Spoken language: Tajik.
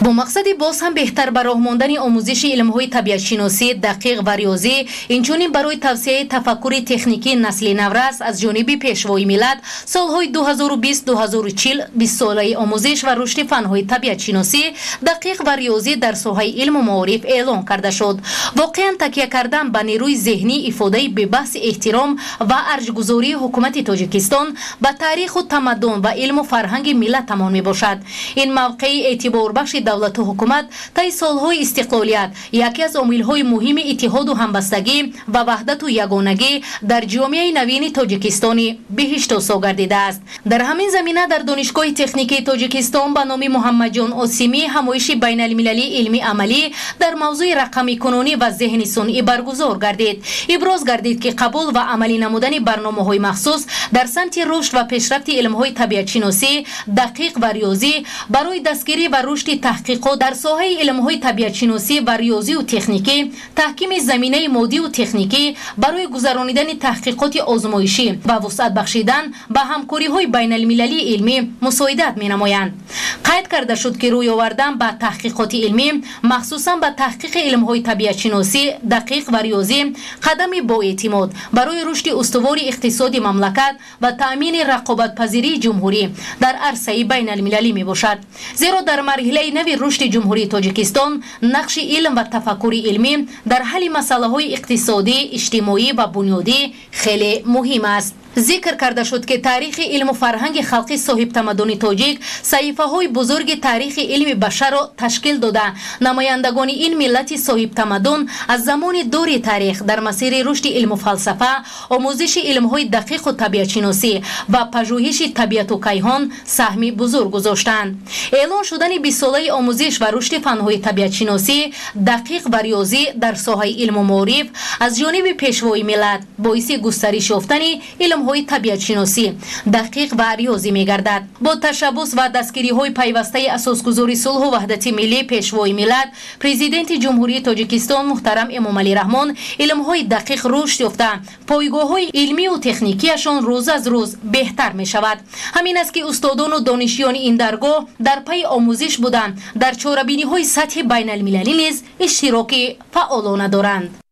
Бо мақсади боз ҳам беҳтар ба роҳ мондани омӯзиши илмҳои табиатшиносӣ, дақиқ ва риёзӣ, инчунин барои тавсеаи тафаккури техникии насли наврас аз ҷониби Пешвои миллат солҳои 2020-2040 бистсолаи омӯзиш ва рушди фанҳои табиатшиносӣ, дақиқ ва риёзӣ дар соҳаи илму маориф эълон карда шуд. Воқеан, такя кардан ба нерӯи зеҳнӣ ифодаи бебаҳси эҳтиром ва арҷгузории ҳукумати Тоҷикистон ба таъриху тамаддун ва илму фарҳанги миллатамон мебошад. Ин мавқеи эътиборбахши давлату ҳукумат таи солҳои истиқлолият яке аз омилҳои муҳими иттиҳоду ҳамбастагӣ ва ваҳдату ягонагӣ дар ҷомеаи навини Тоҷикистони биҳиштосо гардидааст. Дар ҳамин замина дар Донишгоҳи техникии Тоҷикистон ба номи Муҳаммадҷон Осимӣ ҳамоиши байналмилалии илмӣ амалӣ дар мавзӯи рақамикунонӣ ва зеҳни сунъӣ баргузор гардид. Иброз гардид, ки қабул ва амалӣ намудани барномаҳои махсус дар самти рушд ва пешрафти илмҳои табиатшиносӣ, дақиқ ва риёзӣ барои дастгирӣ ва рушди таҳқиқот дар соҳаи илмҳои табиатшиносӣ ва риёзию техникӣ, таҳкими заминаи моддию техникӣ барои гузаронидани таҳқиқоти озмоишӣ ва вусъат бахшидан ба ҳамкориҳои байналмилалии илмӣ мусоидат менамоянд. Қайд карда шуд, ки рӯй овардан ба таҳқиқоти илмӣ, махсусан ба таҳқиқи илмҳои табиатшиносӣ, дақиқ ва риёзӣ, қадами боэътимод барои рушди устувори иқтисоди мамлакат ва таъмини рақобатпазирии ҷумҳурӣ дар арсаи байналмилалӣ мебошад. Зеро дар марҳилаи нави рушди Ҷумҳурии Тоҷикистон нақши илм ва тафаккури илмӣ дар ҳалли масъалаҳои иқтисодӣ, иҷтимоӣ ва бунёдӣ хеле муҳим аст. Зикр карда шуд, ки таърихи илму фарҳанги халқи соҳибтамаддуни тоҷик саҳифаҳои бузурги таърихи илми башарро ташкил дода, намояндагони ин миллати соҳибтамаддун аз замони дури таърих дар масири рушди илму фалсафа, омӯзиши илмҳои дақиқу табиатшиносӣ ва пажӯҳиши табиату кайҳон саҳми бузург гузоштанд. Эълон шудани бистсолаи омӯзиш ва рушди фанҳои табиатшиносӣ, дақиқ ва риёзӣ дар соҳаи илму маориф аз ҷониби Пешвои миллат боиси густариш ёфтани илмҳои табиатшиносӣ, дақиқ ва риёзӣ мегардад. Бо ташаббус ва дастгириҳои пайвастаи Асосгузори сулҳу ваҳдати миллӣ, Пешвои миллат, Президенти Ҷумҳурии Тоҷикистон муҳтарам Эмомалӣ Раҳмон илмҳои дақиқ рушд ёфта, пойгоҳҳои илмию техникияшон рӯз аз рӯз беҳтар мешавад. Ҳамин аст, ки устодону донишҷӯёни ин даргоҳ дар пайи омӯзиш буда, дар чорабиниҳои сатҳи байналмилалӣ низ иштироки фаъолона доранд.